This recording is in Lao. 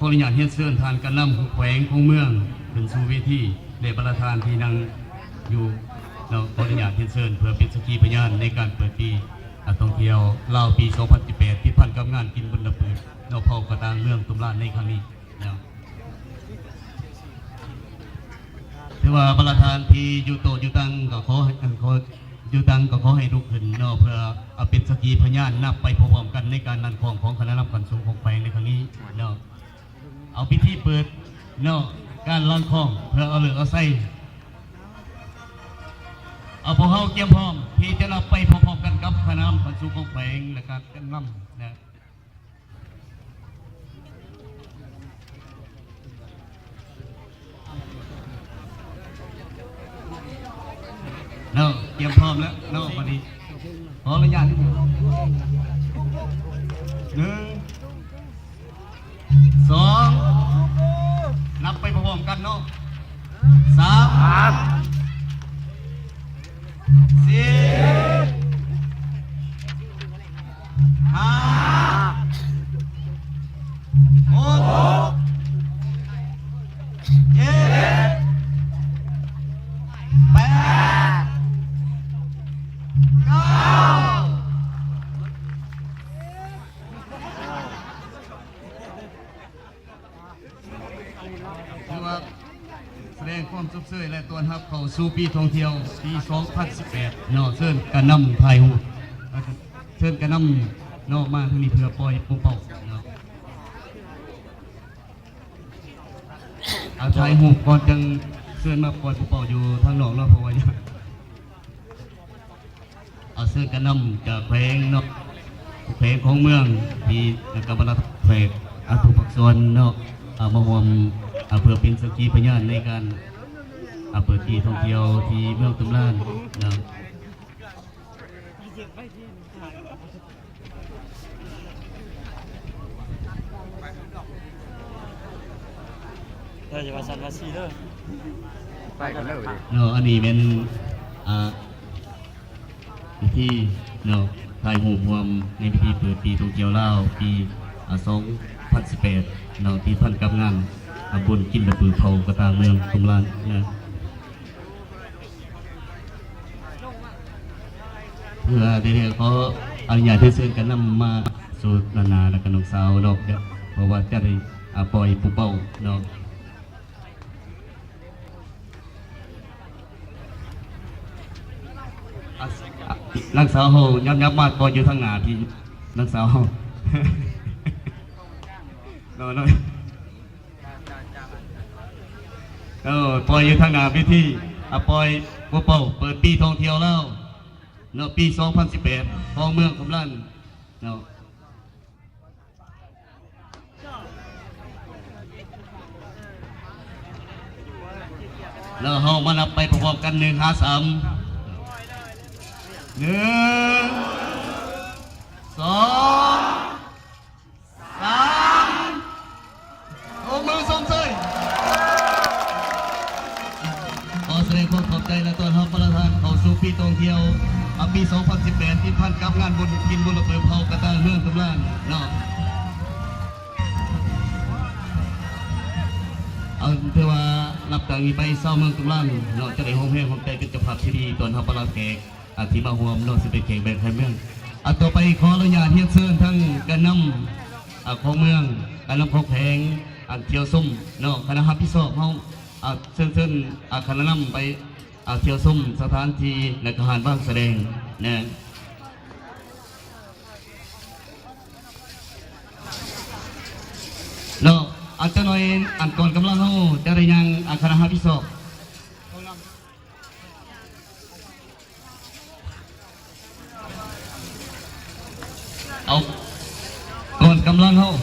ຂໍອະນຸຍາດຮຽນເຊີນທ່ານການນຳຂອງແຂວງຂອງເມືອງຂຶ້ນສູ່ເວທີ ແລະ ບັນດາທ່ານທີ່ນັ່ງຢູ່ເນາະ ຂໍອະນຸຍາດຮຽນເຊີນເພື່ອເປັນສັກຂີພະຍານໃນການເປີດປີທ່ອງທ່ຽວລາວປີສອງພັນສິບແປດ ຕິດພັນກັບງານກິນບຸນລະເປີບເນາະ ເຜົ່າກະຕ່າງເມືອງຕຸມລານໃນຄັ້ງນີ້ເນາະ. ຖືວ່າບັນດາທ່ານທີ່ຢູ່ໂຕະຢູ່ຕັ່ງກໍຂໍໃຫ້ ອັນ ຂໍ ຢູ່ຕັ່ງກໍຂໍໃຫ້ລຸກຂຶ້ນເນາະ ເພື່ອເອົາເປັນສັກຂີພະຍານນັບໄປພ້ອມໆກັນໃນການລັນຄ້ອງຂອງຄະນະນຳຂັ້ນສູງຂອງແຂວງໃນຄັ້ງນີ້ເນາະ. ເອົາພິທີເປີດເນາະ ການລັນຄ້ອງເພື່ອເອົາເລີກເອົາໄຊ. ເອົາ ພວກເຮົາກຽມພ້ອມທີ່ຈະນັບໄປພ້ອມໆກັນກັບຄະນະນຳຂັ້ນສູງຂອງແຂວງ ແລະ ການນຳນະ. ເນາະ ກຽມພ້ອມແລ້ວເນາະ ບັດນີ້ ຂໍອະນຸຍາດນິດໜຶ່ງ ໜຶ່ງ ສອງ ນັບໄປພ້ອມໆກັນເນາະ ສາມ ສີ່ ຫ້າ ຫົກ ເຈັດ ແປດ ເກົ້າ. ຖືວ່າສະແດງຄວາມຊົມເຊີຍ ແລະ ຕ້ອນຮັບເຂົ້າສູ່ປີທ່ອງທ່ຽວປີສອງພັນສິບແປດເນາະ. ເຊີນການນຳຖ່າຍຮູບ ເຊີນການນຳເນາະ ມາທາງນີ້ເພື່ອປ່ອຍປູເປົ້າເນາະ. ເອົາ ຖ່າຍຮູບກ່ອນ ຈັ່ງເຊີນມາປ່ອຍປູເປົ້າຢູ່ທາງນອກເນາະ ເພາະວ່າ ເອົາ ເຊີນການນຳຈາກແຂວງເນາະ ແຂວງຂອງເມືອງ ທີ່ ແລະ ກໍບັນດາແຂວງ ອາ ທຸກພາກສ່ວນເນາະ ເອົາ ມາຮ່ວມ ເອົາ ເພື່ອເປັນສັກຂີພະຍານໃນການ ເອົາ ເປີດປີທ່ອງທ່ຽວທີ່ເມືອງຕຸມລານເນາະ. ເອີ ຢ່າວ່າຊັ້ນວ່າຊີ້ເດີ ໄປກັນເລີຍເນາະ. ອັນນີ້ແມ່ນ ອ່າ ພິທີເນາະ ຖ່າຍຮູບຮ່ວມໃນພິທີເປີດປີທ່ອງທ່ຽວລາວປີ ອ່າ ສອງພັນສິບແປດເນາະ ທີ່ພັນກັບງານ ອ່າ ບຸນກິນລະປືເຜົາກະຕ່າງເມືອງຕຸມລານເນາະ. ເພື່ອທີ່ຈະຂໍອະນຸຍາດເຊີນກັນນຳມາສູ່ນານາ ແລະ ກະນ້ອງສາວເນາະ ເພາະວ່າຈະໄດ້ ອ່າ ປ່ອຍປູເປົ້າເນາະ. ອ່າ ອ່າ ນາງສາວເຮົາ ຫຍັບໆມາກ່ອນ ຢູ່ທາງໜ້າພີ້ ນາງສາວເຮົາ ເນາະ ເນາະ. ເອີ ປ່ອຍຢູ່ທາງໜ້າເວທີ ອ່າ ປ່ອຍປູເປົ້າເປີດປີທ່ອງທ່ຽວລາວເນາະ ປີສອງພັນສິບແປດ ຂອງເມືອງຄຳລານເນາະ. ແລ້ວເຮົາມານັບໄປພ້ອມໆກັນ ໜຶ່ງຫາສາມ ໜຶ່ງ ສອງ ສາມ ໂບກມືຊົມເຊີຍ. ຂໍສະແດງຄວາມຂອບໃຈ ແລະ ຕ້ອນຮັບບັນດາທ່ານເຂົ້າສູ່ປີທ່ອງທ່ຽວ ອາ ປີສອງພັນສິບແປດ ທີ່ພັນກັບງານບຸນກິນບຸນລະເປີເຜົາກະຕ່າງເມືອງຕຸມລານເນາະ. ເອົາ ຖືວ່ານັບຈາກນີ້ໄປ ຊາວເມືອງຕຸມລານເນາະ ຈະໄດ້ຮ່ວມແຮງຮ່ວມໃຈເປັນເຈົ້າພາບທີ່ດີ ຕ້ອນຮັບບັນດາແຂກ ອ່າ ທີ່ມາຮ່ວມເນາະ ຊຶ່ງເປັນແຂກແບບໄທເມືອງ. ອ່າ ຕໍ່ໄປຂໍອະນຸຍາດຮຽນເຊີນທາງການນຳ ອ່າ ຂອງເມືອງ ການນຳຂອງແຂວງ ອັນ ທ່ຽວຊົມເນາະ ຄະນະຮັບຜິດຊອບເຮົາ ອ່າ ເຊີນ ເຊີນ ອ່າ ຄະນະນຳໄປ ອ່າ ທ່ຽວຊົມສະຖານທີ່ ແລະ ກະຮ້ານວາງສະແດງແນ່ເນາະ. ອັນ ຈັກໜ້ອຍ ອັນ ກອງກຳລັງເຮົາຈະໄດ້ຍ່າງ ອັນ ຄະນະຮັບຜິດຊອບ ເອົາ ກອງກຳລັງເຮົາ